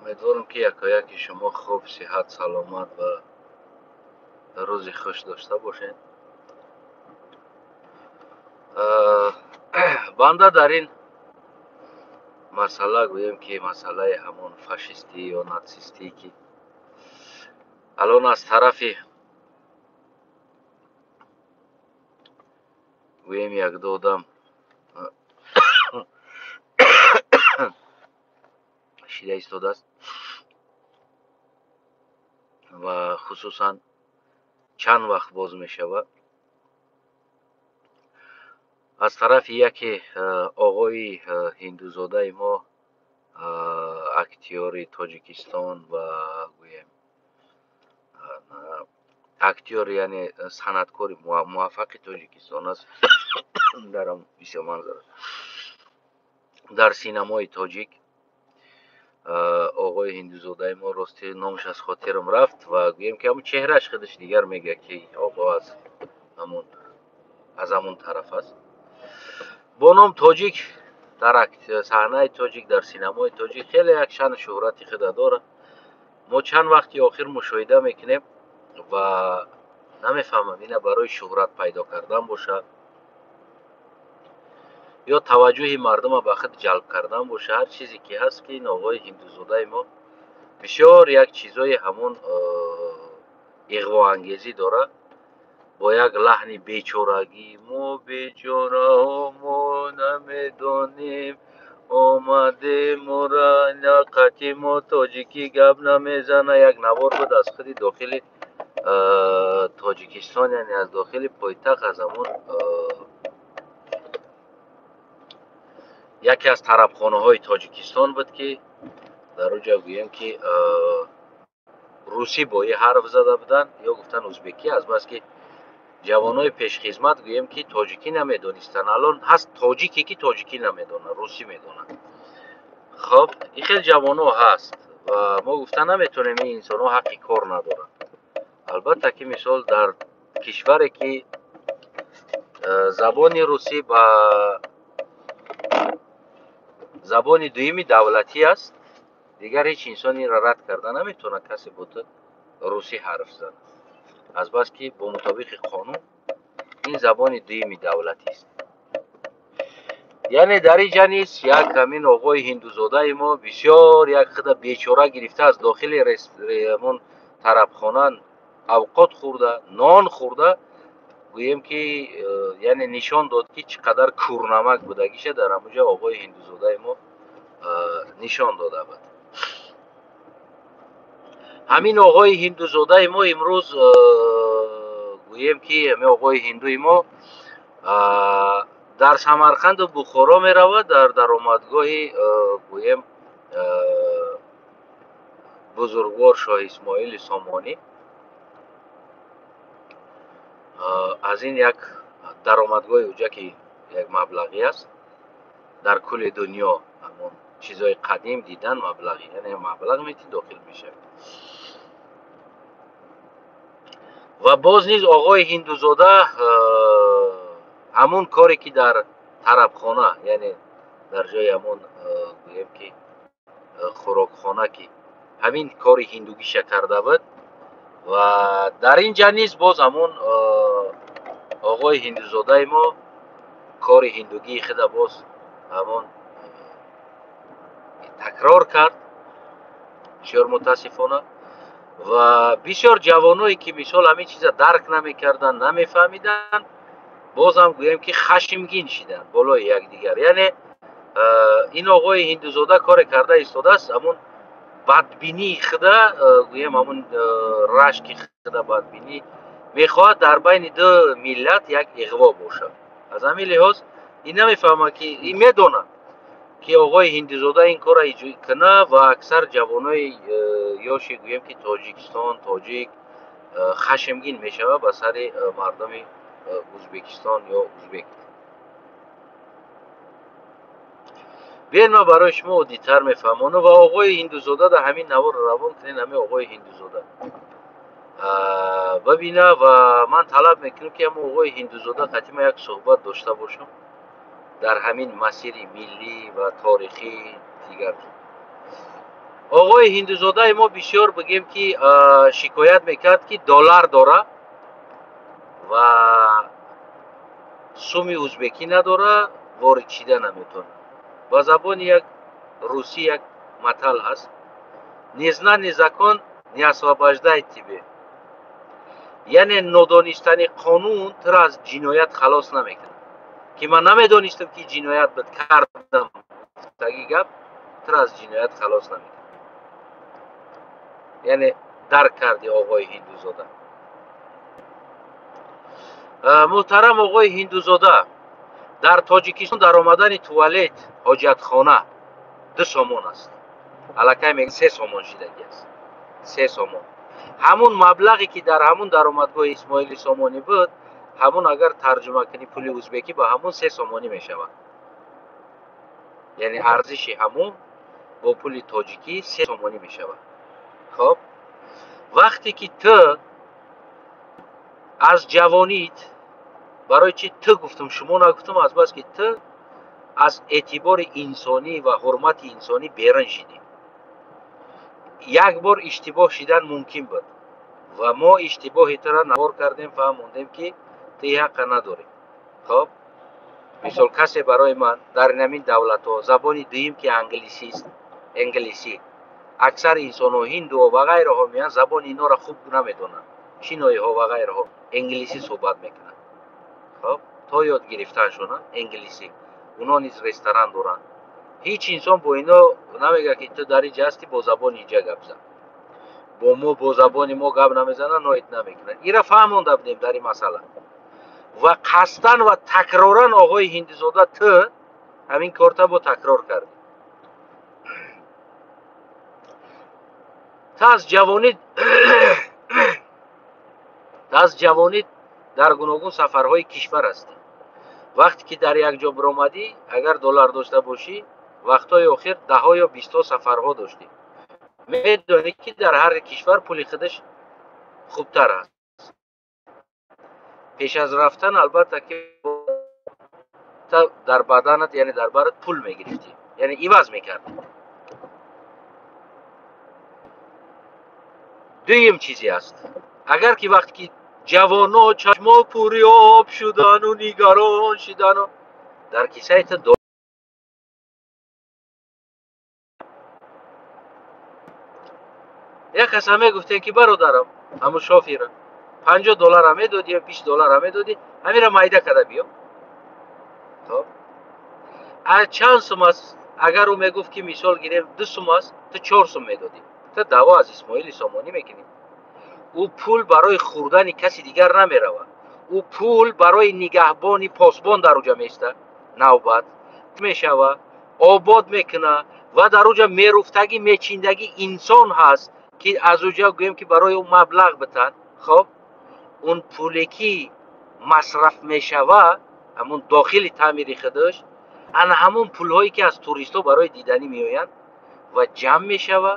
Умедворам, ки якояки шумо хуб, сиҳат, саломат ва рӯзи хуш дошта бошед. Банда дар ин масъала, гӯем ки масъалаи ҳамон фашистӣ ё натсистӣ, ки алон аз тарафи, гӯем, якду одам шида истодааст ва хусусан чанд вақт боз мешавад, аз тарафи яке оғои ҳиндузодаи мо, актёри Тоҷикистон ва, гӯем, актёр, яъне санъаткори муваффақи Тоҷикистон аст дар бисёр манзара дар синамои тоҷик, оғои ҳиндузодаи мо, рости номаш аз хотирам рафт, ва гӯем ки ҳамун чеҳрааш худаш дигар мегӯяд, ки оғо аз ҳамун тараф аст, бо ном тоҷик, дар саҳнаи тоҷик, дар синамои тоҷик хеле як шаъну шӯҳрати худа дорад. Мо чанд вақти охир мушоҳида мекунем ва намефаҳмам, ина барои шӯҳрат пайдо кардан бошад ё таваҷҷӯҳи мардума ба худ ҷалб кардан боша, ҳар чизе ки ҳаст, ки ин оғои ҳиндузодаи мо бисёр як чизои ҳамун иғвоангезӣ дорад, бо як лаҳни бечорагӣ: «Мо бечораҳо, мо намедонем, омадем, мора қати мо тоҷикӣ гап намезана». Як навор буд аз худи дохили Тоҷикистон, яъне аз дохили пойтахт, аз ҳамун яке аз тарабхонаҳои Тоҷикистон буд, ки дар оҷа, гӯем ки, русӣ бо и ҳарф зада буданд ё гуфтан узбекӣ, азбаски ҷавонои пешхизмат, гӯем ки, тоҷикӣ намедонистанд. Алон ҳаст тоҷике, ки тоҷикӣ намедонад, русӣ медонад. Хоб, ин хел ҷавоно ҳаст ва мо гуфта наметавонем, ин инсонҳо ҳаққи кор надоранд. Албатта ки, мисол, дар кишваре ки забони русӣ ба забони дуюми давлатӣ аст, дигар ҳеҷ инсонеро рад карда наметавонад, касе бо ту русӣ ҳарф занад, азбаски бо мутобиқи қонун ин забони дуюми давлатист. Яъне дар ин ҷа низ як ҳамин оғои ҳиндузодаи мо бисёр як худа бечора гирифта, аз дохили ҳамон тарабхона авқот хӯрда, нон хӯрда, гӯем ки, яъне нишон дод, ки чӣ қадар кӯрнамак будагиша дар ҳамон ҷо оғои ҳиндузодаи мо нишон дода буд. Ҳамин оғои ҳиндузодаи мо имрӯз, гӯем ки, ҳамин оғои ҳиндуи мо дар Самарқанду Бухоро меравад, дар даромадгоҳи, гӯем, бузургвор Шоҳ Исмоили Сомонӣ, аз ин як даромадгоҳи уҷа, ки як маблағӣ аст дар кулли дунё, ҳамон чизҳои қадим дидан маблағӣ, яъне маблағ мети, дохил мешавад. Ва боз низ оғои ҳиндузода ҳамун коре ки дар тарабхона, яъне дар ҷои ҳамон, гӯем ки, хӯрокхона, ки ҳамин кори ҳиндугиша карда буд, ва дар ин ҷа низ боз ҳамун оғои ҳиндузодаи мо кори ҳиндугии худа боз ҳамон такрор кард. Бисёр мутаассифона, ва бисёр ҷавоное ки, мисол, ҳамин чиза дарк намекарданд, намефаҳмиданд, бозам, гӯем ки, хашмгин шиданд болои якдигар. Яъне ин оғои ҳиндузода коре карда истодааст, ҳамун бадбинии худа, гӯем, ҳамун рашки худа, бадбинӣ мехоҳад дар байни ду миллат як иғво бошад. Аз ҳамин лиҳоз ин намефаҳмад, ки ин медонад, ки оғои ҳиндузода ин корро куна ва аксар ҷавонои ёши, гӯем ки, Тоҷикистон, тоҷик хашмгин мешавад ба сари мардуми Ӯзбекистон ё узбек. Биёед, ман барои шумо оддитар мефаҳмонам ва оғои ҳиндузода дар ҳамин наворро равон кунед, ҳамин оғои ҳиндузода бибина. Ва ман талаб мекунам, ки ҳамон оғои ҳиндузода қатима як суҳбат дошта бошам дар ҳамин масири миллӣ ва торихӣ дигар. Оғои ҳиндузодаи мо бисёр бигем ки шикоят мекард, ки доллар дора ва суми узбекӣ надора, ворид шида наметавонад. Ба забони як русӣ як матал ҳаст: незнание закон не освобождает тебе. Яъне нодонистани қонун туро аз ҷиноят халос намекунад. Ки ман намедонистам, ки ҷиноят буд, кардам, таги гап туро аз ҷиноят халос намекунад. Яъне дарк карди, оғои ҳиндузода? Муҳтарам оғои ҳиндузода, дар Тоҷикистон даромадани туалет, ҳоҷатхона 2 сомон аст. Аллакай мег 3 сомон шидагӣ аст. 3 сомон. Ҳамун маблағе ки дар ҳамун даромадгоҳи Исмоили Сомонӣ буд, ҳамун агар тарҷума кунӣ пули узбекӣ ба ҳамун 3 сомонӣ мешавад. Яъне арзиши ҳамун бо пули тоҷикӣ 3 сомонӣ мешавад. Хоб, вақте ки ту аз ҷавонит, барои чи ту гуфтам, шумо нагуфтам? Азбаски ту аз эътибори инсонӣ ва ҳурмати инсонӣ берун шидӣ. Як бор иштибоҳ шидан мумкин буд ва мо иштибоҳи тура навор кардем, фаҳмондем, ки ту ҳаққа надорӣ. Хоб, мисол, касе барои ман дар инамин давлатҳо забони дуюм ки англисист, англисӣ, аксари инсонҳо, ҳиндуҳо ва ғайраҳо меянд, забони инора хуб намедонанд, чиноиҳо ва ғайраҳо, англисӣ суҳбат мекунанд. Хоб, то ёд гирифтаншона англисӣ, оно низ ресторан доранд. Ҳеҷ инсон бо ино намегӯяд, ки ту дар инҷа ҳастӣ, бо забони инҷа гап зан. Бо мо бо забони мо гап намезананд, ноид намекунанд. Ира фаҳмонда будем дар ин масъала ва қасдан ва такроран, оғои ҳиндизода, ту ҳамин корта бо такрор кардӣ. Ту аз ҷавонӣ дар гуногун сафарҳои кишвар ҳастӣ. Вақте ки дар як ҷо биромадӣ, агар доллар дошта бошӣ, вақтҳои охир даҳҳо ё бистҳо сафарҳо доштӣ, медонӣ, ки дар ҳар кишвар пули худаш хубтар аст. Пеш аз рафтан, албатта, ки дар баданат, яъне дар барат пул мегирифтӣ, яъне иваз мекардӣ. Дуюм чизе аст: агар ки вақте ки ҷавоно чашмо пури об шудану нигарон шидану дар кисаи ту як каса мегуфтем, ки бародарам, ҳамун шофира 50 доллара медодӣ ё 20 доллара медодӣ, ҳамира майда када биё. Хоб, чанд сум аст? Агар ӯ мегуфт, ки мисол гирем, 2 сум аст, ту 4 сум медодӣ. Ту даъво аз Исмоили Сомонӣ мекунӣ. Ӯ пул барои хӯрдани каси дигар намеравад. Ӯ пул барои нигаҳбони посбон дар уҷа меиста, навбат мешава, обод мекуна ва дар уҷа меруфтагӣ, мечиндагӣ инсон ҳаст, ки аз уҷа гӯем, ки барои ӯ маблағ битад. Хоб, он пуле ки масраф мешава, ҳамун дохили таъмири худаш, ана ҳамун пулҳое ки аз туристҳо барои диданӣ меоянд ва ҷамъ мешава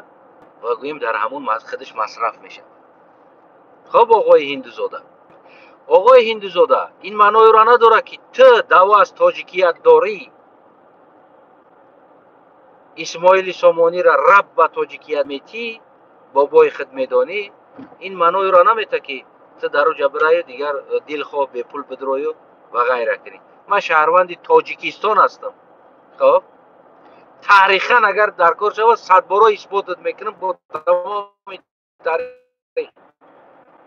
ва гӯем дар ҳамун худаш масраф мешавад. Хоб, оғои ҳиндузода, оғои ҳиндузода, ин маъноеро надорад, ки ту даъво аз тоҷикият дорӣ, Исмоили Сомониро раб ба тоҷикият метӣ, бобои худ медонӣ. Ин маъноеро намета, ки ту дар уҷа бираю дигар дилхоҳ бепул бидрою ва ғайра кунӣ. Ман шаҳрванди Тоҷикистон ҳастам. Хоб, таърихан агар дар кор шавад, садборо исботат мекунам бо тамоми таърих,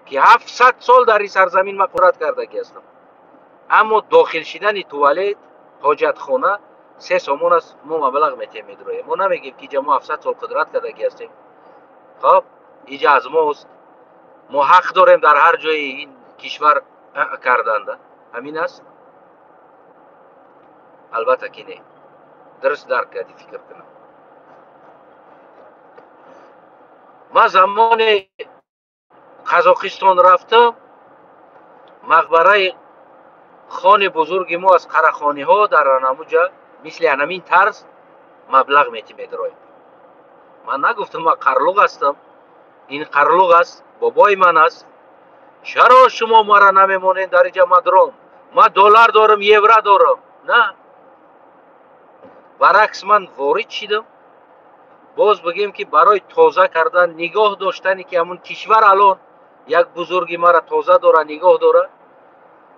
ки 700 сол дар ин сарзамин ман қудрат кардагӣ ҳастам. Аммо дохил шидани туалет, ҳоҷатхона 3 сомон аст, мо маблағ метиҳем, медроем. Мо намегӯем, ки иҷа мо 700 сол қудрат кардагӣ ҳастем. Хоб, иҷа аз мост, мо ҳақ дорем дар ҳар ҷои ин кишвар карданда. Ҳамин аст? Албатта ки не. Дуруст дарк кардӣ, фикр кунам. Ман замоне Қазоқистон рафтам, мақбараи хони бузурги мо аз қарахониҳо дар анамуҷа мисли анамин тарз маблағ мети, медроем. Ман нагуфтам, ман қарлуқ ҳастам, ин қарлуқ аст, бобои ман аст, чаро шумо мара намемонед дар инҷа мадром, ман доллар дорам, евро дорам? На, баръакс, ман ворид шидам. Боз бигем ки барои тоза кардан, нигоҳ доштане ки ҳамун кишвар алон як бузурги мара тоза дора, нигоҳ дора.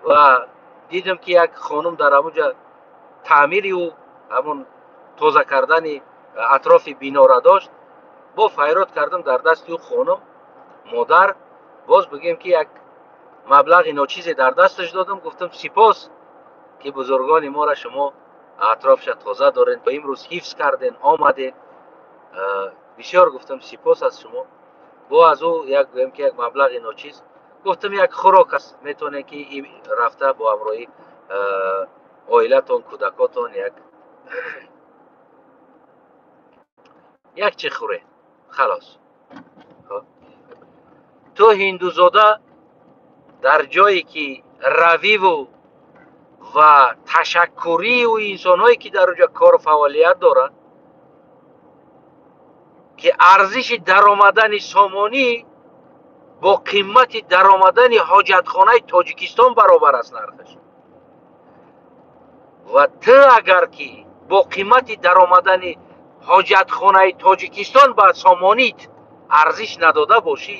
Ва дидам ки як хонум дар ҳамунҷа таъмири ӯ, ҳамун тоза кардани атрофи бинора дошт. Бо файрод кардам дар дасти ӯ хонум, модар. Боз бигем ки як маблағи ночизе дар дасташ додам, гуфтам сипос ки бузургони мора шумо атрофша тоза дорен, то имрӯз ҳифз карден, омаден. Бисёр гуфтам сипос аз шумо. Бо аз ӯ як гӯем ки як маблағи ночиз гуфтам, як хӯрок аст, метавонед ки рафта бо ҳамроҳи оилатон, кӯдакотон як чи хӯред, халос. Ту ҳиндузода дар ҷое ки равиву ва ташаккурию инсонҳое ки дар оҷа кору фаъолият доранд, ки арзиши даромадани сомонӣ бо қимати даромадани ҳоҷатхонаи Тоҷикистон баробар аст нархаш. Ва ту агар ки бо қимати даромадани ҳоҷатхонаи Тоҷикистон ба сомонит арзиш надода бошӣ,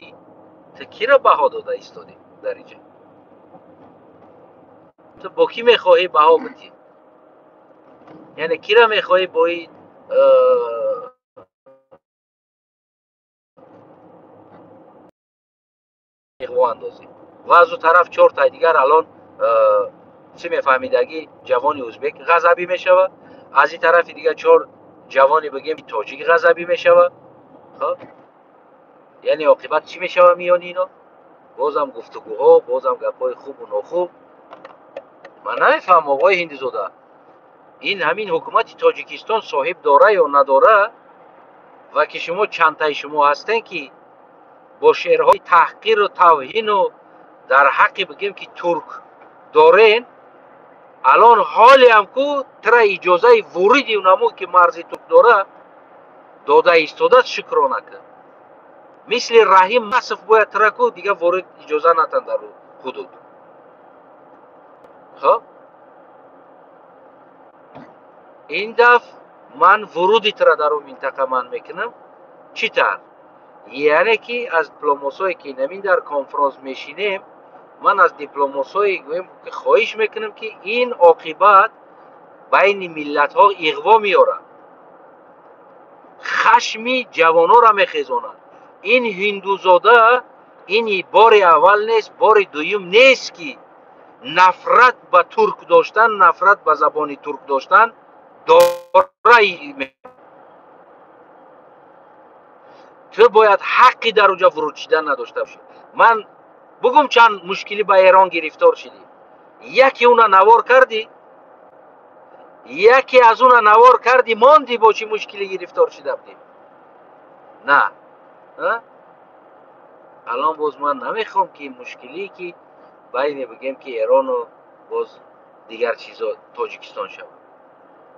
ту киро баҳо дода истодӣ дар инҷа? Ту бо кӣ мехоҳӣ баҳо бидиҳӣ? Яъне киро мехоҳӣ бо ин иғво андозӣ? Ва аз ӯ тараф чортай дигар алон чӣ мефаҳмидагӣ ҷавони ӯзбек ғазабӣ мешавад, аз ин тарафи дигар чор ҷавони бигем тоҷик ғазабӣ мешавад. Хоб, яъне оқибат чӣ мешавад миёни ино? Бозам гуфтугӯҳо, бозам гапҳои хубу нохуб. Ман намефаҳмам оғои ҳиндизода, ин ҳамин ҳукумати Тоҷикистон соҳиб дора ё надора, ва ки шумо чандтаи шумо ҳастен ки бо шеърҳои таҳқиру тавҳину дар ҳаққи бигем ки турк дорен, алон ҳолеам ку тра иҷозаи вуриди унамо ки марзи турк дора дода истодааст, шукрона кун. Мисли Раҳим Масов бояд тра ку дигар ворид иҷоза натан дар ҳудуд. Хоб, ин дафъ ман вуруди тра дар он минтақа ман мекунам. Чӣ тавр? Яъне ки аз дипломосое ки намин дар конфронс мешинем, ман аз дипломосое гӯем ки хоҳиш мекунам ки ин оқибат байни миллатҳо иғво меорад, хашми ҷавононро мехезонад. Ин ҳиндузода ин бори аввал нест, бори дуюм нест ки нафрат ба турк доштан, нафрат ба забони турк доштан дора. Ту бояд ҳаққи дар оҷа вуруд шидан надошта бошӣ. Ман бугум чанд мушкилӣ ба Эрон гирифтор шидӣ. Яке уна навор кардӣ, яке аз уна навор кардӣ, мондӣ бо чӣ мушкилӣ гирифтор шида будӣ? На. Алон боз ман намехоҳам ки мушкилие ки байне бигем ки Эрону боз дигар чизо Тоҷикистон шавад.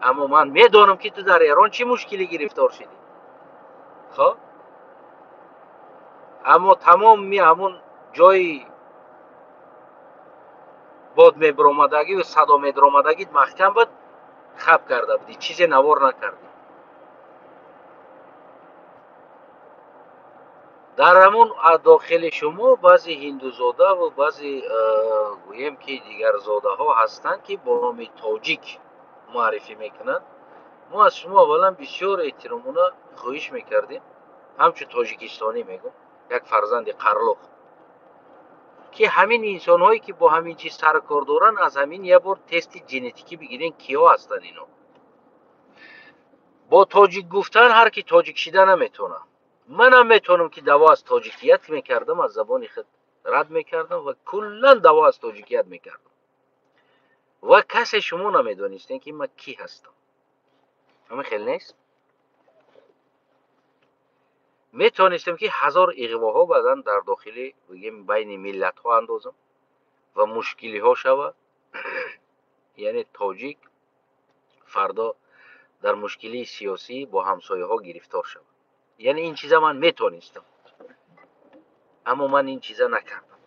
Аммо ман медонам ки ту дар Эрон чӣ мушкилӣ гирифтор шидӣ. Хоб, аммо тамоми ҳамун ҷои бод мебиромадагӣ ва садо медиромадагӣ маҳкам буд, хаб карда будӣ, чизе навор накардӣ. Дар ҳамун дохили шумо баъзе ҳиндузодаву баъзе гӯем ки дигарзодаҳо ҳастанд ки бо номи тоҷик муаррифӣ мекунанд. Мо аз шумо аввалан бисёр эҳтиромона хоҳиш мекардем, ҳамчун тоҷикистонӣ мегӯм, як фарзанди қарлоқ, ки ҳамин инсонҳое ки бо ҳамин чиз сару кор доранд, аз ҳамин як бор тести генетикӣ бигирен, киҳо ҳастанд ино. Бо тоҷик гуфтан ҳар ки тоҷик шида наметавонад. Манам метавонам ки даъво аз тоҷикият мекардам, аз забони худ рад мекардам ва куллан даъво аз тоҷикият мекардам. Ва касе шумо намедонистем ки ман кӣ ҳастам. Ҳамин хел нест? Метавонистем ки ҳазор иғвоҳо баъдан дар дохили бигем байни миллатҳо андозам ва мушкилиҳо шава. Яъне тоҷик фардо дар мушкилии сиёсӣ бо ҳамсояҳо гирифтор шавад. Яъне ин чиза ман метавонистам, аммо ман ин чиза накардам.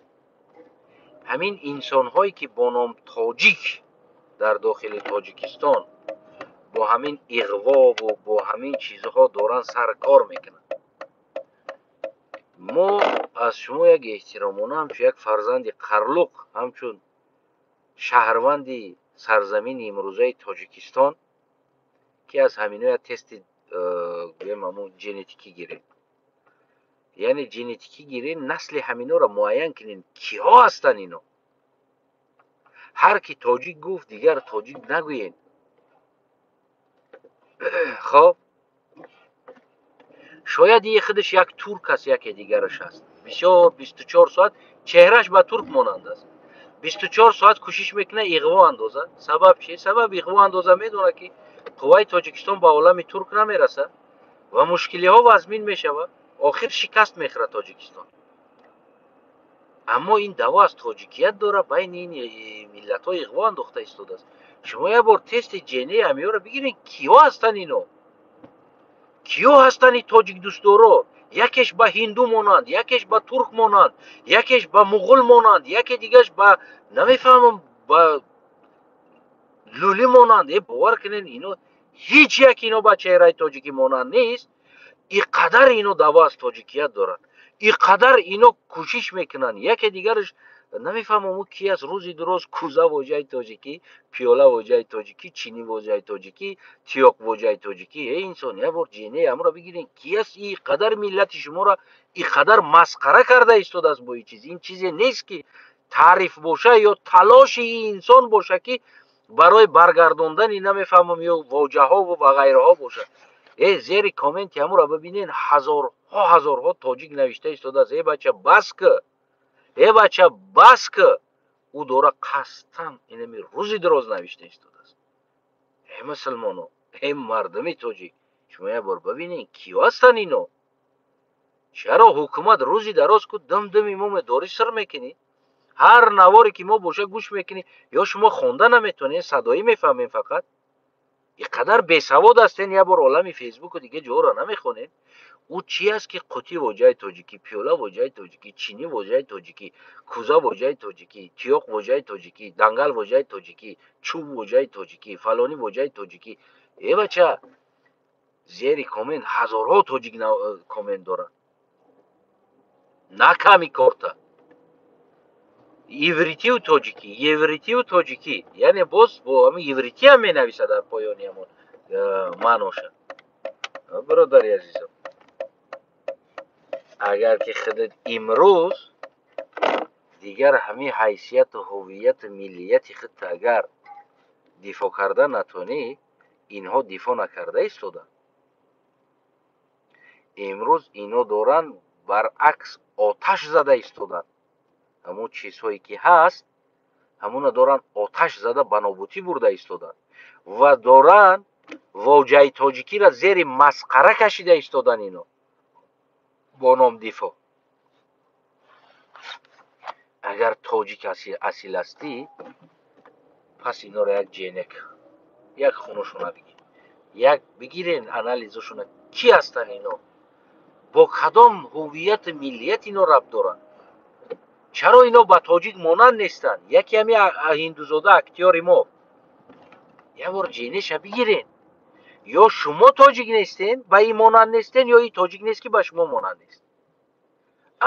Ҳамин инсонҳое ки бо ном тоҷик дар дохили Тоҷикистон Бо ҳамин иғвову бо ҳамин чизҳо доранд саркор мекунанд. Мо аз шумо як эҳтиромона, ҳамчун як фарзанди Қарлуқ, ҳамчун шаҳрванди сарзамини имрӯзаи Тоҷикистон, ки аз ҳамино як тести гӯем ҳамун генетикӣ гирем, яъне генетикӣ гирем, насли ҳаминора муайян кунем, киҳо ҳастанд ино. Ҳар ки тоҷик гуфт, дигар тоҷик нагӯед. Хоб, шояд и худаш як турк аст, яке дигараш аст. Бисёр 24 соат чеҳраш ба турк монанд аст. 24 соат кӯшиш мекунад иғво андоза. Сабаб чи? Сабаб иғво андоза, медонад, ки қувваи Тоҷикистон ба олами турк намерасад ва мушкилиҳо вазмин мешавад, охир шикаст мехӯрад Тоҷикистон. Аммо ин даъво аз тоҷикият дорад, байни ин миллатҳо иғво андохта истодааст. Шумо як бор тести ДНА ҳамиёро бигиред, киҳо ҳастанд ино, киҳо ҳастанд и тоҷикдӯстдоро. Якеш ба ҳинду монанд, якеш ба турк монанд, якеш ба муғул монанд, яке дигараш ба намефаҳмам ба лӯлӣ монанд. Э, бовар кунед, ино ҳеҷ як ино ба чеҳраи тоҷикӣ монанд нест. И қадар ино даъво аз тоҷикият доранд, и қадар ино кӯшиш мекунанд. Яке дигараш намефаҳмам ӯ ки аст. Рӯзи дуроз кӯза воҷаи тоҷикӣ, пиёла воҷаи тоҷикӣ, чинӣ воҷаи тоҷикӣ, тиёқ воҷаи тоҷикӣ. Э, инсон, як бор ДНА ҳамро бигирен, ки аст и қадар миллати шуморо и қадар масхара карда истодааст бо ин чиз. Ин чизе нест, ки таъриф боша ё талоши инсон боша, ки барои баргардондани намефаҳмам ё воҷаҳову ва ғайраҳо бошад. Э, зери комменти ҳамуро бибинен, ҳазорҳо ҳазорҳо тоҷик навишта истодааст: «Э, бача, бас ки, э, бача, бас ки». Ӯ дора қасдан инами рӯзи дароз навишта истодааст. Э, мусулмоно, э, мардуми тоҷик, шумо як бор бибинед, киё ҳастанд ино. Чаро ҳукумат рӯзи дароз ку дим дими мо дорӣ сир мекунӣ? Ҳар наворе ки мо боша, гӯш мекунӣ. Ё шумо хонда наметонед, садоӣ мефаҳмем фақат? И қадар бесавод ҳастен, як бор олами Фейсбуку дига ҷоро намехонед? Ӯ чи аст, ки қутӣ воҷаи тоҷикӣ, пиёла воҷаи тоҷикӣ, чинӣ воҷаи тоҷикӣ, кӯза воҷаи тоҷикӣ, тиёқ воҷаи тоҷикӣ, дангал воҷаи тоҷикӣ, чӯб воҷаи тоҷикӣ, фалонӣ воҷаи тоҷикӣ. Э, бача, зери коммент ҳазорҳо тоҷик коммент доранд, на ками корта ивритиву тоҷикӣ, евритиву тоҷикӣ, яъне боз бо ҳамин ивритиам менависад дар поёни ҳамон маъноша. Бародари азизам, агар ки худат имрӯз дигар ҳамин ҳайсияту ҳувияту миллияти худта агар дифоъ карда натонӣ, инҳо дифоъ накарда истоданд. Имрӯз ино доранд баръакс оташ зада истоданд. Ҳамон чизҳое ки ҳаст, ҳамуна доранд оташ зада ба нобудӣ бурда истоданд ва доранд воҷаи тоҷикиро зери масхара кашида истоданд ино бо ном дифоъ. Агар тоҷик асил ҳастӣ, пас инора як ДНК, як хунушона бигир, як бигирен анализошона, кӣ ҳастанд ино, бо кадом ҳувияту миллият ино рабт доранд, чаро ино ба тоҷик монанд нестанд. Яке ҳами ҳиндузода актёри мо, як бор ДНА ша бигирен. Ё шумо тоҷик нестен, ба ин монанд нестен, ё ин тоҷик нест, ки ба шумо монанд нест.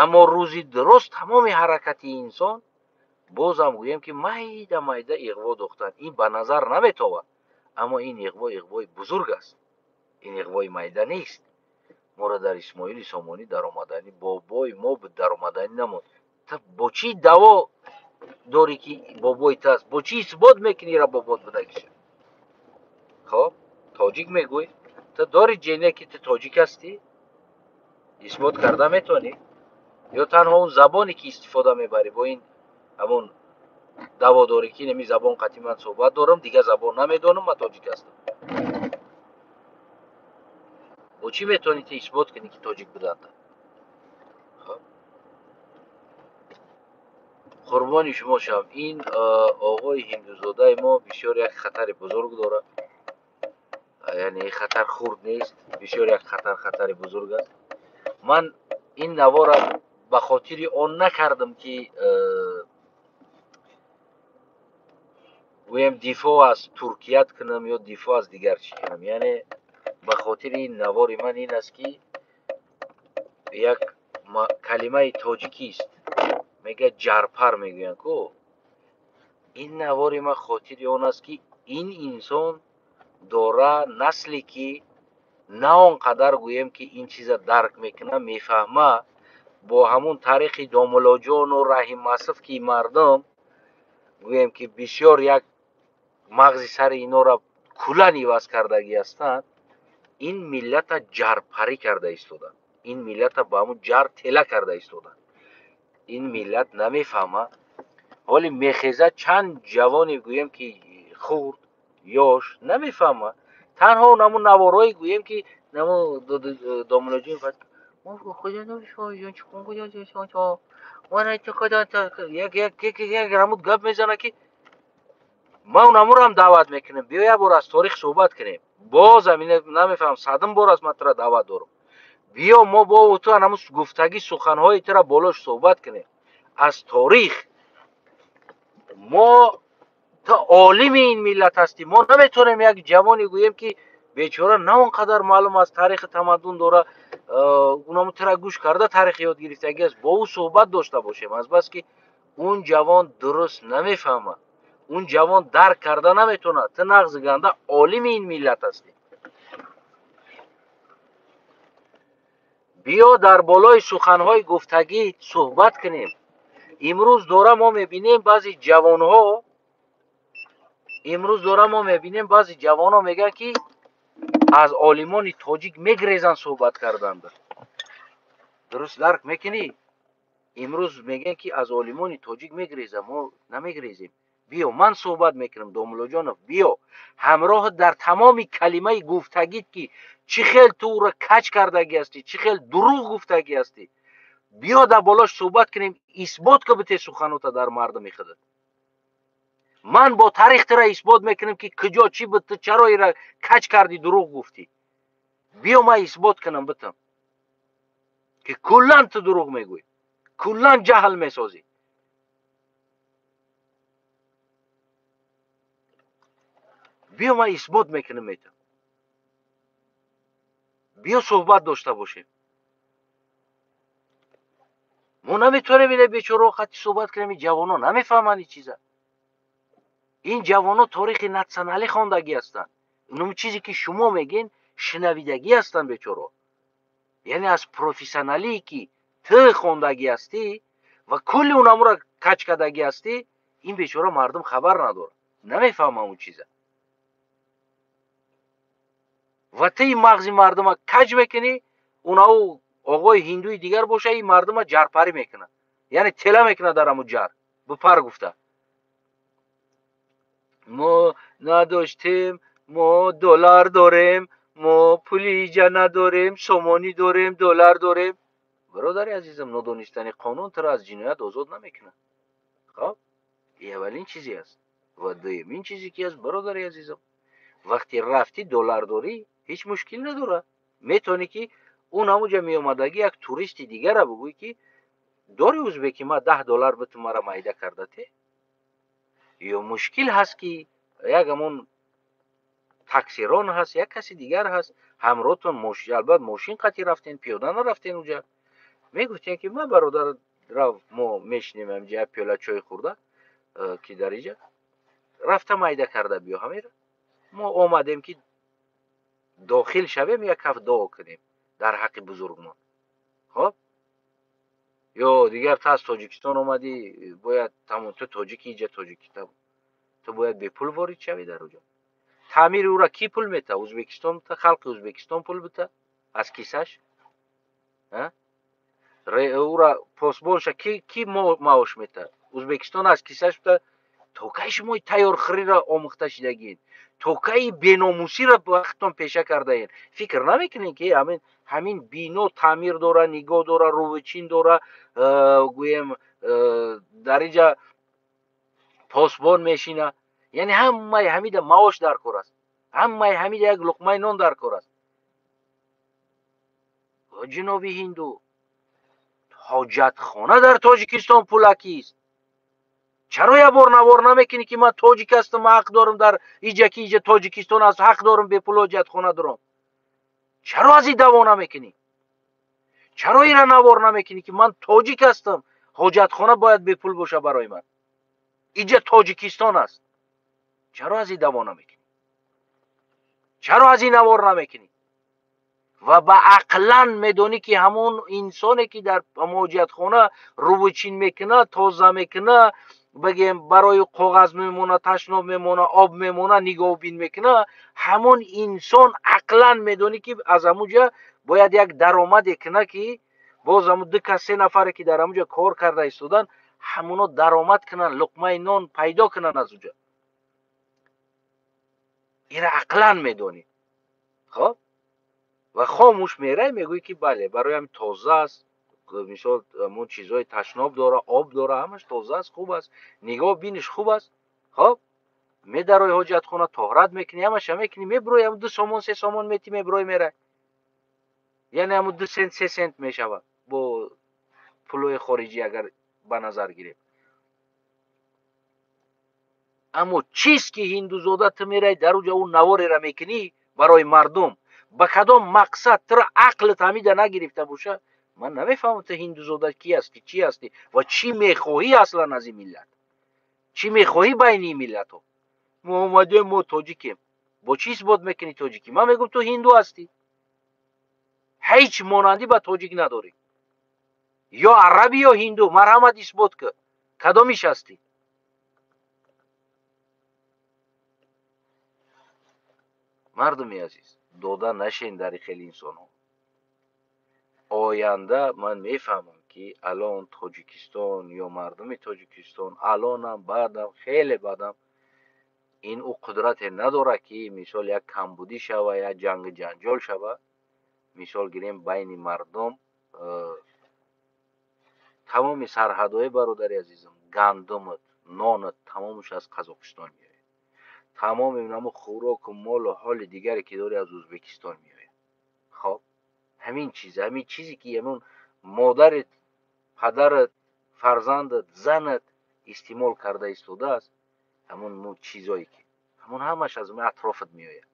Аммо рӯзи дуруст тамоми ҳаракати инсон, бозам гӯем, ки майда майда иғво дохтан, ин ба назар наметовад, аммо ин иғво иғвои бузург аст, ин иғвои майда нест. Моро дар Исмоили Сомонӣ даромаданӣ бобои мо даромаданӣ намонд. Бо чӣ даъво дорӣ, ки бобои ту аст? Бо чӣ исбот мекунӣ ра бобот будагиша? Хоб, тоҷик мегӯй, ту дори ДНК, ки ту тоҷик ҳастӣ, исбот карда метавонӣ? Ё танҳо он забоне, ки истифода мебарӣ, бо ин ҳамон даъво дорӣ, ки инами забон қатъи ман суҳбат дорам, дигар забон намедонам, ман тоҷик ҳастам? Бо чӣ метавонӣ ту исбот кунӣ, ки тоҷик буданда? Хоб, қурбони шумо шавам, ин оғои ҳиндузодаи мо бисёр як хатари бузург дорад, яъне хатар хурд нест, бисёр як хатар, хатари бузург аст. Ман ин навора ба хотири он накардам, ки Гӯем, дифоъ аз туркият кунам ё дифоъ аз дигар чӣ кунам. Яъне ба хотири ин навори ман ин аст, ки як калимаи тоҷикист, мегӯяд, ҷарпар мегӯянд ку. Ин навори ман хотири он аст, ки ин инсон дора насле, ки на он қадар, гӯем, ки ин чиза дарк мекунад, мефаҳма, бо ҳамун таърихи Домуллоҷону Раҳиммасов, ки мардум, гӯем, ки бисёр як мағзи сари инора куллан иваз кардагӣ ҳастанд. Ин миллата ҷарпарӣ карда истоданд, ин миллата ба ҳамун ҷар тела карда истоданд. Ин миллат намефаҳма. Ҳоли мехезад чанд ҷавоне, гӯем, ки хурд, ёш, намефаҳма. Танҳо намун наворҳое, гӯем, ки намо Домуллоҷон як рамуд гап мезана, ки ман унамурам даъват мекунам: биё, як бор аз торих суҳбат кунем. Боз намефаҳмам, садум бор аст ман тура даъват дорам. Биё, мо бо ту анаму гуфтагӣ суханҳои тура болош суҳбат кунем аз торих. Мо, ту олими ин миллат ҳастӣ, мо наметавонем як ҷавоне, гӯем, ки бечора на он қадар маълум аз таърихи тамаддун дора, унаму тура гӯш карда таърих ёд гирифтагӣ аст, бо ӯ суҳбат дошта бошем, азбаски он ҷавон дуруст намефаҳмад, он ҷавон дарк карда наметавонад. Ту нағзи ганда олими ин миллат ҳастӣ. Биё, дар болои суханҳои гуфтагӣ суҳбат кунем. Имрӯз дора мо мебинем баъзе ҷавонҳо, имрӯз дора мо мебинем, баъзе ҷавонҳо мегӯянд, ки аз олимони тоҷик мегрезанд суҳбат карданда. Дуруст дарк мекунӣ? Имрӯз мегӯянд, ки аз олимони тоҷик мегрезам. Мо намегрезем. Биё, ман суҳбат мекунам. Домуллоҷонов, биё, ҳамроҳ дар тамоми калимаи гуфтагит, ки чӣ хел ту ӯро каҷ кардагӣ ҳастӣ, чӣ хел дурӯғ гуфтагӣ ҳастӣ, биё, дар болош суҳбат кунем. Исбот ка бите суханота дар мардуми худат. Ман бо таърих тура исбот мекунам, ки куҷо чӣ буд, ту чаро ира каҷ кардӣ, дурӯғ гуфтӣ. Биё, ман исбот кунам битам, ки куллан ту дурӯғ мегӯӣ, куллан ҷаҳл месозӣ. Биё, ман исбот мекунам метам. Биё, суҳбат дошта бошем. Мо наметавонем ина бечорао қати суҳбат кунем. Ин ҷавонон намефаҳманд ин чиза. Ин ҷавонон торихи натсионалӣ хондагӣ ҳастанд. Инум чизе, ки шумо мегӯед, шинавидагӣ ҳастанд бечоро. Яъне аз профессионалие, ки ту хондагӣ ҳастӣ ва кулли унамура каҷ кардагӣ ҳастӣ, ин бечора мардум хабар надорад, намефаҳмад он чиза. Ва ту ин мағзи мардума каҷ мекунӣ. Унау оғои ҳиндуи дигар боша, ин мардума ҷарпарӣ мекунад, яъне тела мекунад дар ҳамун ҷар бипар гуфта. Мо надоштем, мо доллар дорем, мо пули иҷа надорем, сомонӣ дорем, доллар дорем. Бародари азизам, нодонистани қонун туро аз ҷиноят озод намекунад. Хоб, ин аввалин чизе аст. Ва дуюмин чизе, ки аст, бародари азизам, вақте рафтӣ, доллар дорӣ, ҳеҷ мушкил надорад. Метавонӣ, ки он ҳамуҷа меомадагӣ як туристи дигара бигӯӣ, ки дори узбеки, ма 10 доллар биту, мара майда карда те. Ё мушкил ҳаст, ки як ҳамон таксирон ҳаст, як каси дигар ҳаст ҳамроҳтон. Албат мошин қатӣ рафтен, пиёда нарафтен. Уҷа мегуфтем, ки ма, бародар, рав, мо мешинем ҳамҷа, як пиёла чой хӯрда, ки дар иҷа рафта майда карда биё. Ҳамера мо омадем, ки дохил шавем, як ҳафт дуо кунем дар ҳаққи бузургмон. Хоб, ё дигар ту аз Тоҷикистон омадӣ, бояд тамом, ту тоҷики, иҷа тоҷики, ту бояд бепул ворид шавӣ дар уҷо. Таъмири ӯра кӣ пул мета? Ӯзбекистон, халқи Ӯзбекистон пул бита аз кисаш? Ӯра посбонша ки маош мета? Ӯзбекистон аз кисаш бита? То кай шумо тайёрхӯриро омӯхта шидагиед? То кай беномусиро вақтон пеша кардаед? Фикр намекунед, ки ҳамин бино таъмир дора, нигоҳ дора, рувичин дора, гӯем, дар инҷа посбон мешина? Яъне ҳамаи ҳамида маош дар кор аст, ҳамаи ҳамида як луқмаи нон дар кор аст. Ҷаноби ҳинду, ҳоҷатхона дар Тоҷикистон пулакист. Чаро як бор навор намекунӣ, ки ман тоҷик ҳастам, ман ҳақ дорам дар иҷа, ки иҷа Тоҷикистон аст, ҳақ дорам бепул ҳоҷатхона дорам? Чаро аз ин даъво намекунӣ? Чаро ира навор намекунӣ, ки ман тоҷик ҳастам, ҳоҷатхона бояд бепул боша барои ман, иҷа Тоҷикистон аст? Чаро аз ин даъво намекунӣ? Чаро аз ин навор намекунӣ? Ва ба ақлан медонӣ, ки ҳамон инсоне, ки дар ҳоҷатхона рувучин мекунад, тоза мекунад, бигем, барои коғаз мемона, ташноб мемона, об мемона, нигоҳубин мекунад, ҳамон инсон ақлан медонӣ, ки аз ҳамуҷа бояд як даромаде кунад, ки боз ҳамун ду кас, се нафаре, ки дар ҳамуҷа кор карда истоданд, ҳамуно даромад кунанд, луқмаи нон пайдо кунанд аз уҷа. Ира ақлан медонӣ. Хоб, ва хомӯш мерай, мегӯӣ, ки бале, бароям тоза аст, мисол, ҳамун чизҳои ташноб дора, об дора, ҳамаш тоза аст, хуб аст, нигоҳ биниш хуб аст. Хоб, медарои ҳоҷатхона, тоҳрат мекунӣ, ҳамаша мекунӣ, мебирои, ҳамун 2 сомон, 3 сомон метӣ, мебирои, мерай. Яъне ҳамун 2 сент, 3 сент мешавад бо пулҳои хориҷӣ агар ба назар гирем. Аммо чиз, ки ҳиндузода, ту мерай, дар уҷа ӯ навореро мекунӣ барои мардум, ба кадом мақсад? Туро ақлат ҳамида нагирифта боша, ман намефаҳмам, ту ҳиндузода ки ҳастӣ, чӣ ҳастӣ ва чӣ мехоҳӣ аслан аз ин миллат, чӣ мехоҳӣ байни ин миллатҳо? Мо омадем, мо тоҷикем. Бо чӣ исбот мекунӣ тоҷикӣ? Ман мегӯм, ту ҳинду ҳастӣ, ҳеҷ монандӣ ба тоҷик надорӣ. Ё арабӣ, ё ҳинду, марҳамат, исбот кун, кадомиш ҳастӣ? Мардуми азиз, дода нашен дар хеле инсонҳо. Оянда ман мефаҳмам, ки алон Тоҷикистон ё мардуми Тоҷикистон алонам, баъдам, хеле баъдам ин ӯ қудрате надорад, ки мисол як камбудӣ шава, як ҷангу ҷанҷол шава, мисол гирем, байни мардум. Тамоми сарҳадҳои, бародари азизам, гандумат, нонат, тамомаш аз Қазоқистон меояд, тамоми намо хӯроку молу ҳоли дигаре, ки дорӣ, аз Ӯзбекистон меояд. Хоб, ҳамин чиз, ҳамин чизе, ки ҳамун модарат, падарат, фарзандат, занат истеъмол карда истодааст, ҳамун чизое, ки ҳамун ҳамаш аз атрофат меояд.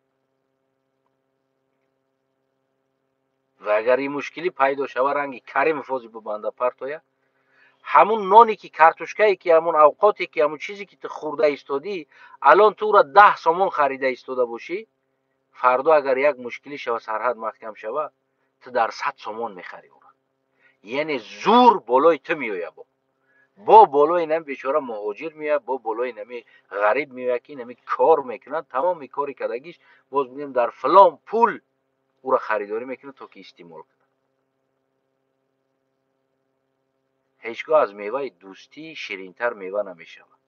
Ва агар ин мушкилӣ пайдо шава, ранги Каримов ози бубанда партоя, ҳамун ноне, ки картошкае, ки ҳамун авқоте, ки ҳамун чизе, ки ту хӯрда истодӣ, алон ту ӯра 10 сомон харида истода бошӣ, фардо агар як мушкилӣ шава, сарҳад маҳкам шава, ту дар 100 сомон мехарӣ ӯра. Яъне зур болои ту меояд, бо болои нами бечора муҳоҷир меояд, бо болои нами ғариб меояд, ки нами кор мекунад, тамоми кори кардагиш боз бигӯем дар фалон пул ӯра харидорӣ мекунад, то ки истеъмол кунад. Ҳеҷ гоҳ аз меваи дӯстӣ ширинтар мева намешавад.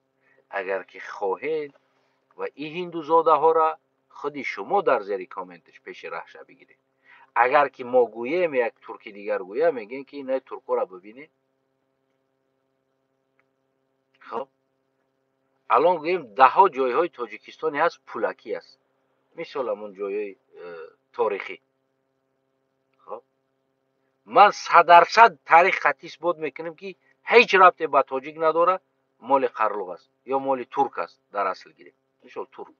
Агар ки хоҳед ва ин ҳиндузодаҳоро худи шумо дар зери комменташ пеши раҳша бигиред. Агар ки мо гӯем, як турки дигар гӯя, мегӯем, ки инаи туркҳоро бибинед. Хоб, алон гӯем, даҳҳо ҷойҳои Тоҷикистоне ҳаст, пулакӣ аст, мисол, ҳамун ҷойҳои торихӣ. Хоб, ман 100% таърих қатъӣ исбот мекунем, ки ҳеҷ рабте ба тоҷик надорад, моли қарлуқ аст ё моли турк аст. Дар асл гирем, мисол, турк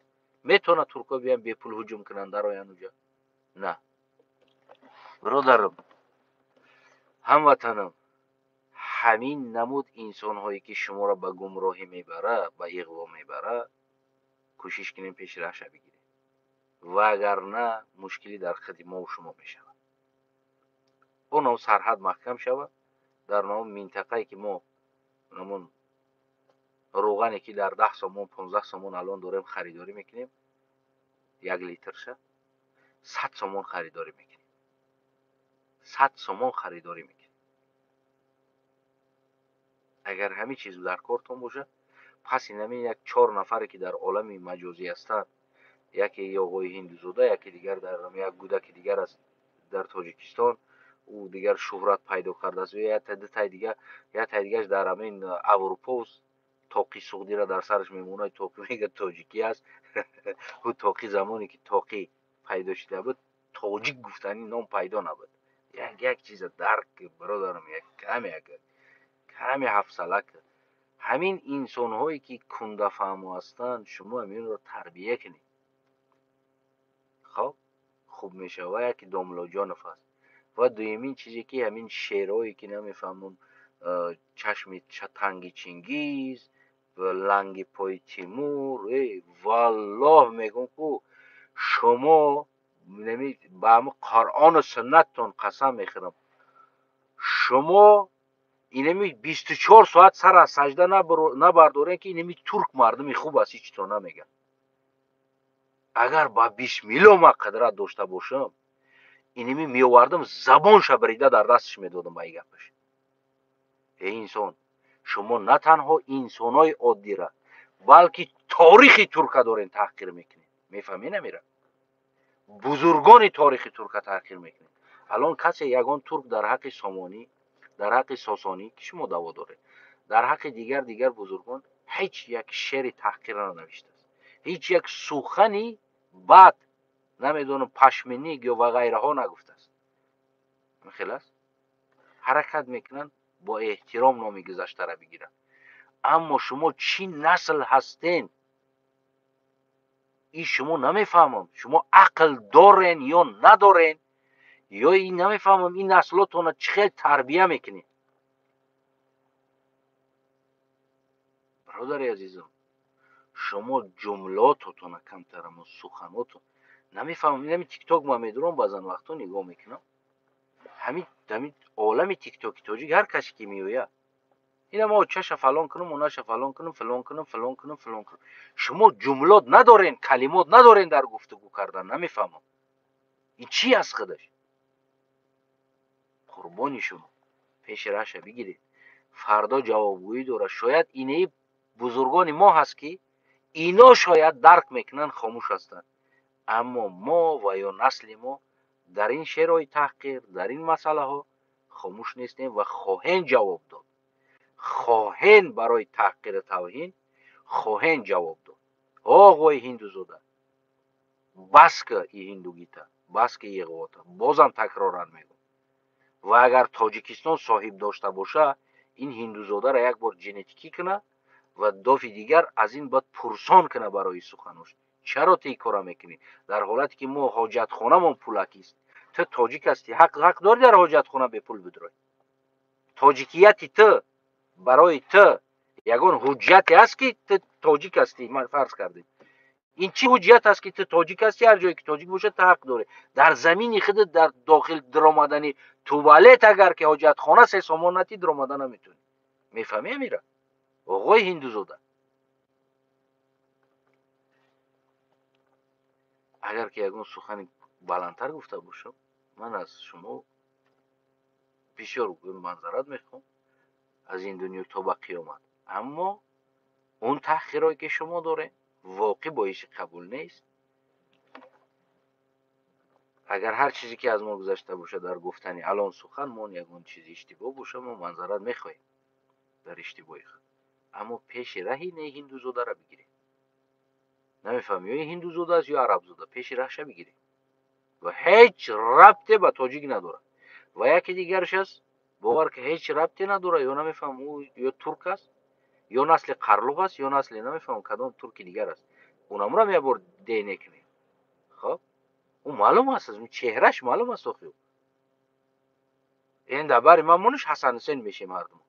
метавонад, туркҳо биёянд, бепул ҳуҷум кунанд, дароянд уҷа? На, бародарам, ҳамватанам, ҳамин намуд инсонҳое, ки шуморо ба гумроҳӣ мебарад, ба иғво мебарад, кӯшиш кунем пеши раҳша бигирем, вагарна мушкилӣ дар худи мову шумо мешавад. Онам сарҳад маҳкам шавад дар ном минтақае, ки мо намун рӯғане, ки дар 10 сомон, 15 сомон алон дорем харидорӣ мекунем, як литрша 100 сомон харидорӣ мекунем, 100 сомон харидорӣ мекунем. Агар ҳамин чиз дар кортон бошад, пас инамин як чор нафаре, ки дар олами маҷозӣ ҳастанд, яке оғои ҳиндузода, яке дигар дар як гудаки дигар аст дар Тоҷикистон, ӯ дигар шӯҳрат пайдо кардааст, дутаи дигар, яктай дигараш дар ҳамин Аврупост, тоқи суғдиро дар сараш мемонад, тоқи мега, тоҷикӣ аст. Ӯ тоқи, замоне ки тоқӣ пайдо шуда буд, тоҷик гуфтани ном пайдо набуд. Як чиза дарк, бародарам, як каме, як каме ҳафсала. Ҳамин инсонҳое ки кундафаҳмо ҳастанд, шумо ҳаминро тарбия кунед. Хоб, хуб мешавад. Ва яке Домлоҷонов аст. Ва дуюмин чизе ки ҳамин шеърҳое ки намефаҳмам, чашми танги Чингиз ва ланги пои Тимур, валлоҳ мегӯм ку шумо ба ҳамин Қуръону суннаттон қасам мехӯрам, шумо инами 24 соат сар аз саҷда набардорем ки инами турк мардуми хуб аст, ҳеҷ то намегӯяд. Агар ба бисмилло ман қудрат дошта бошам, инами меовардам, забонша бирида дар дасташ медодам ба ин гапаш. Эй инсон, шумо на танҳо инсонҳои оддира, балки торихи турка дорен таҳқир мекунед. Мефаҳмед намира? Бузургони торихи турка таҳқир мекунед. Алон касе ягон турк дар ҳаққи Сомонӣ, дар ҳаққи Сосонӣ, ки шумо даъво доред, дар ҳаққи дигар бузургон ҳеҷ як шеъри таҳқир нанавиштааст, ҳеҷ як сухани бад, намедонам, пашминик ё ва ғайраҳо нагуфтааст. Хел аст? Ҳаракат мекунанд бо эҳтиром номи гузаштара бигиранд. Аммо шумо чӣ насл ҳастен? Ин шумо намефаҳмам. Шумо ақл дорен ё надорен? Ё ин намефаҳмам, ин наслотонро чӣ хел тарбия мекунед? Бародари азизам, шумо ҷумлототона камтарамо суханотон намефаҳмам. Инами тикток ман медурам, баъзан вақтҳо нигоҳ мекунам. Ҳамин олами тиктоки тоҷик ҳар касе ки меояд, ина мо чаша фалон кунам, онаша фалон кунам, фалон кунам, фалон кунам, фалон кунам. Шумо ҷумлот надорен, калимот надорен дар гуфтугӯ кардан, намефаҳмам. Ин чӣ аст худаш? Қурбони шумо, пеши раҳша бигиред. Фардо ҷавобгӯӣ дорад. Шояд инаи бузургони мо ҳаст ки ино шояд дарк мекунанд, хомӯш ҳастанд. Аммо мо ва ё насли мо дар ин шеърҳои таҳқир, дар ин масъалаҳо хомӯш нестем ва хоҳем ҷавоб дод. Хоҳем барои таҳқиру тавҳин, хоҳем ҷавоб дод. Оғои ҳиндузода, бас ки и ҳиндугита, бас ки иғвота, бозам такроран мегӯм. Ва агар Тоҷикистон соҳиб дошта боша, ин ҳиндузодаро як бор генетикӣ куна ва дофи дигар аз ин бояд пурсон куна барои суханош. Чаро ту ин кора мекунӣ? Дар ҳолате ки мо ҳоҷатхонамон пулакист, ту тоҷик ҳастӣ, ҳақ дорӣ дар ҳоҷатхона бепул бидурой. Тоҷикияти ту барои ту ягон ҳуҷҷате ҳаст ки ту тоҷик ҳастӣ? Ман фарз кардем. Ин чӣ ҳуҷҷат аст ки ту тоҷик ҳастӣ? Ҳар ҷое ки тоҷик бошад, ту ҳақ дорӣ. Дар замини худат дар дохил даромадани туалет агар ки ҳоҷатхона 3 сомон натӣ, даромада наметавонӣ. Мефаҳмӣ амира? Оғои ҳиндузода, агар ки ягон сухани баландтар гуфта бошам, ман аз шумо бисёр манзарат мехоҳам аз ин дунё то ба қиёмат. Аммо он таҳқирое ки шумо доред воқеъ боиси қабул нест. Агар ҳар чизе ки аз мо гузашта бошад дар гуфтани алон сухан, мо ягон чизи иштибоҳ боша, мо манзарат мехоҳем дар иштибоҳи худ. Аммо пеши раҳи не ҳиндузодаро бигиред. Намефаҳмам, ё ҳиндузода аст ё арабзода, пеши раҳша бигиред. Ва ҳеҷ рабте ба тоҷик надорад. Ва яке дигараш аст, бовар ки ҳеҷ рабте надорад, ё намефаҳмам ӯ ё турк аст, ё насли қарлуқ аст, ё насли намефаҳмам кадом турки дигар аст. Унамурам як бор ДН кунед. Хоб, ӯ маълум аст, чеҳраш маълум аст охи. Ин дар бари ман мониш Ҳасан Ҳусейн мешем ҳардумон.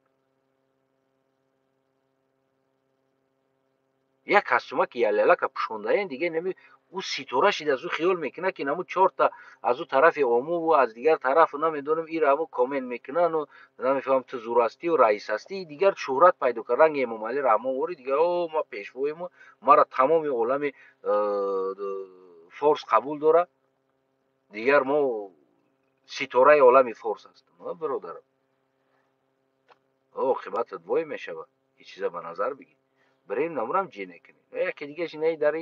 Як костюма ки ялялака пӯшондаен, дига нами ӯ ситора шид, аз ӯ хиёл мекунад ки наму чорта аз ӯ тарафи омуву аз дигар тарафу намедонам ира ҳамо комент мекунану намефаҳмам ту зур ҳастию раис ҳастӣ, дигар шӯҳрат пайдо кард. Ранги Эмомалӣ Раҳмон вори дигар, о ма пешвои мо, мара тамоми олами форс қабул дорад, дигар мо ситораи олами форс ҳастем. Бародарам, оқибатат вой мешавад. Ҳеҷ чиза ба назар бигир. Бирем намурам ҷене кунем. Яке дигараш инаи дар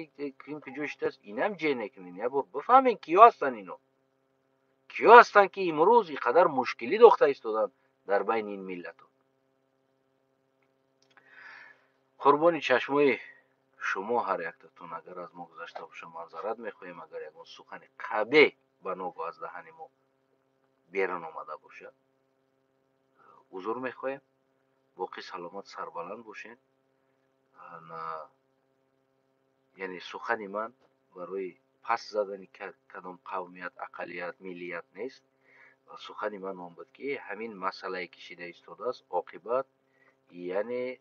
ким ки ҷо шидааст, инам ҷене кунем. Як бор бифаҳмем киё ҳастанд ино. Киё ҳастанд ки имрӯз ин қадар мушкилӣ дохта истоданд дар байни ин миллатҳо. Қурбони чашмои шумо ҳар яктатон, агар аз мо гузашта боша манзарат мехоҳем, агар ягон сухани қабеҳ ба ногоҳ аз даҳани мо берун омада бошад, узр мехоҳем. Боқӣ саломат, сарбаланд бошед. Яъне сухани ман барои пас задани кадом қавмият, ақаллият, миллият нест. Сухани ман он буд, ки ҳамин масъалае ки шида истодааст, оқибат яъне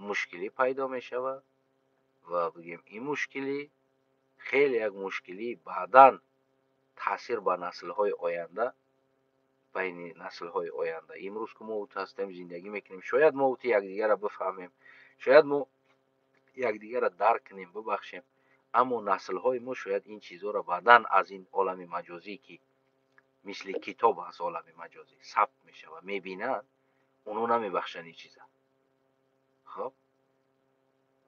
мушкилӣ пайдо мешавад ва бигем ин мушкилӣ хеле як мушкилӣ баъдан таъсир ба наслҳои оянда, байни наслҳои оянда. Имрӯз ки мо ут ҳастем, зиндагӣ мекунем, шояд мо ути якдигарро бифаҳмем, шояд мо якдигарро дарк кунем, бибахшем, аммо наслҳои мо шояд ин чизҳоро баъдан аз ин олами маҷозӣ, ки мисли китоб аз олами маҷозӣ сабт мешавад, мебинанд, оно намебахшанд ин чиза. Хоб,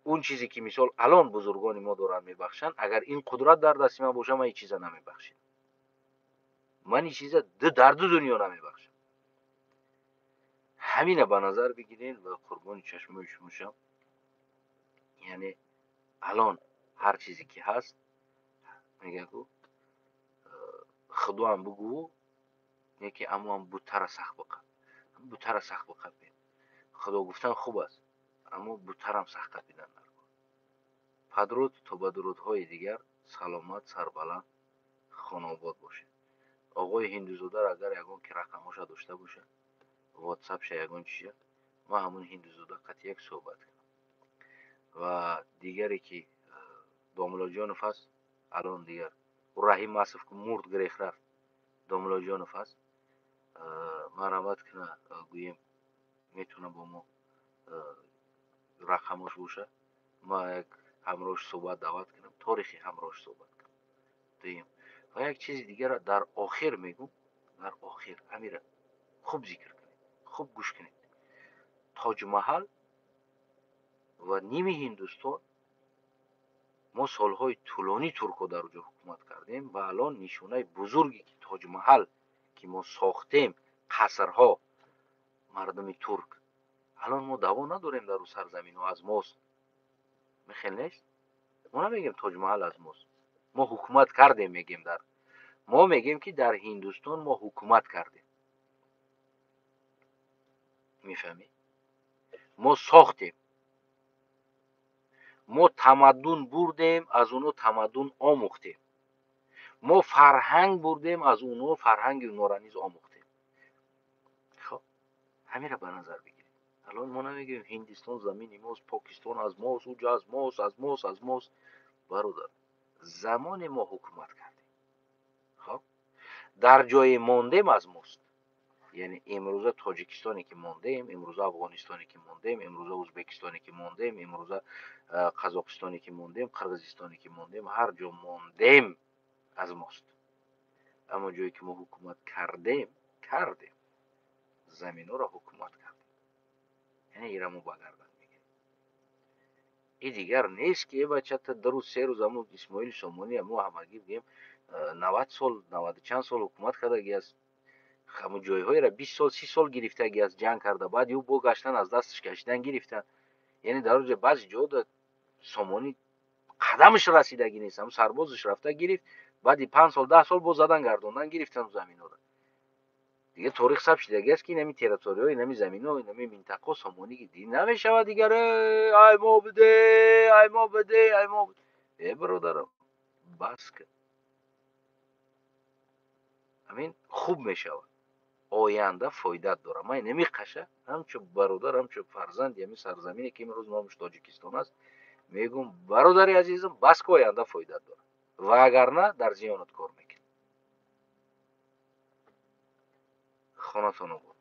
он чизе ки мисол алон бузургони мо доранд мебахшанд, агар ин қудрат дар дасти ман бошад, ман ин чиза намебахшам. Ман ин чиза дар ду дунё намебахшам. Ҳамина ба назар бигиред ва қурбони чашмои шумо шам. Яъне алон ҳар чизе ки ҳаст, мегӯяд ку худоам бугӯ, не ки амоам бутара сахт биқаб, бутара сахт биқабед. Худо гуфтан хуб аст, аммо бутарам сахт қапидан даркор. Падруд то ба дурудҳои дигар, саломат, сарбаланд, хонаобод бошед. Оғои ҳиндузодар агар ягон ки рақамоша дошта бошад, ватсапша ягон чиза, ман ҳамун ҳиндузода қатъи як суҳбат кунам. Ва дигаре ки Домуллоҷонов аст, алон дигар ӯ Раҳим Масов ки мурд, гирех рафт, Домуллоҷонов аст, марҳамат куна, гӯем метавона бо мо рақамош боша, ман як ҳамроҳш суҳбат даъват кунам, торихи ҳамроҳш суҳбат кунам. Дуюм. Ва як чизи дигарро дар охир мегӯм, дар охир ҳамира хуб зикр кунед, хуб гӯш кунед. Тоҷмаҳал ва ними Ҳиндустон мо солҳои тӯлонӣ туркҳо дар оҷо ҳукумат кардем ва алон нишонаи бузурге ки Тоҷмаҳал ки мо сохтем, қасрҳо, мардуми турк, алон мо даъво надорем дар ӯ сарзаминҳо аз мост. Мехел нест? Мо намегем Тоҷмаҳал аз мост. Мо ҳукумат кардем, мегем дар. Мо мегем ки дар Ҳиндустон мо ҳукумат кардем. Мефаҳмӣ? Мо сохтем. Мо тамаддун бурдем, аз оно тамаддун омӯхтем. Мо фарҳанг бурдем, аз оно фарҳанги онора низ омӯхтем. Хоб, ҳамира ба назар бигиред. Алон мо намегӯем Ҳиндистон замини мост, Покистон аз мост, уҷо аз мост, аз мост, аз мост. Бародар, замоне мо ҳукумат кардем. Хоб, дар ҷое мондем аз мост. Яъне имрӯза Тоҷикистоне ки мондем, имрӯза Афғонистоне ки мондем, имрӯза Ӯзбекистоне ки мондем, имрӯза Қазоқистоне ки мондем, Қирғизистоне ки мондем, ҳар ҷо мондем аз мост. Аммо ҷое ки мо ҳукумат кардем, кардем, заминҳоро ҳукумат кардем. Яъне ира мо ба гардан мегирем. И дигар нест ки бачата ду рӯз, се рӯз аммо Исмоили Сомонӣ мо ҳамагӣ бигем 90 сол, 90 чанд сол ҳукумат кардаги аст. Ҳамон ҷойҳоеро 20 сол, 30 сол гирифтаги аст, ҷанг карда, баъд ю бо гаштан аз дасташ кашидан гирифтан. Яъне дар оҷа баъзе ҷода Сомонӣ қадамаш расидаги нест, ҳамон сарбозаш рафта гирифт, баъди 5 сол, 10 сол боз задан гардондан гирифтан заминҳоро. Дигар торих сабт шудаги аст ки инами территорияҳо, инами заминҳо, инами минтақаҳо Сомонӣ дид намешавад дигар. Ай мо буде, ай мо буде, ай мо буде. Э бародарам, бас кун. Ҳамин хуб мешавад. Оянда фоидат дорад. Ман намеқаша, ҳамчун бародар, ҳамчун фарзанди ҳамин сарзамине ки имрӯз номаш Тоҷикистон аст, мегӯм бародари азизам, бас ки оянда фоидат дорад. Ва агар на, дар зиёнат кор мекунӣ. Хонатон обод.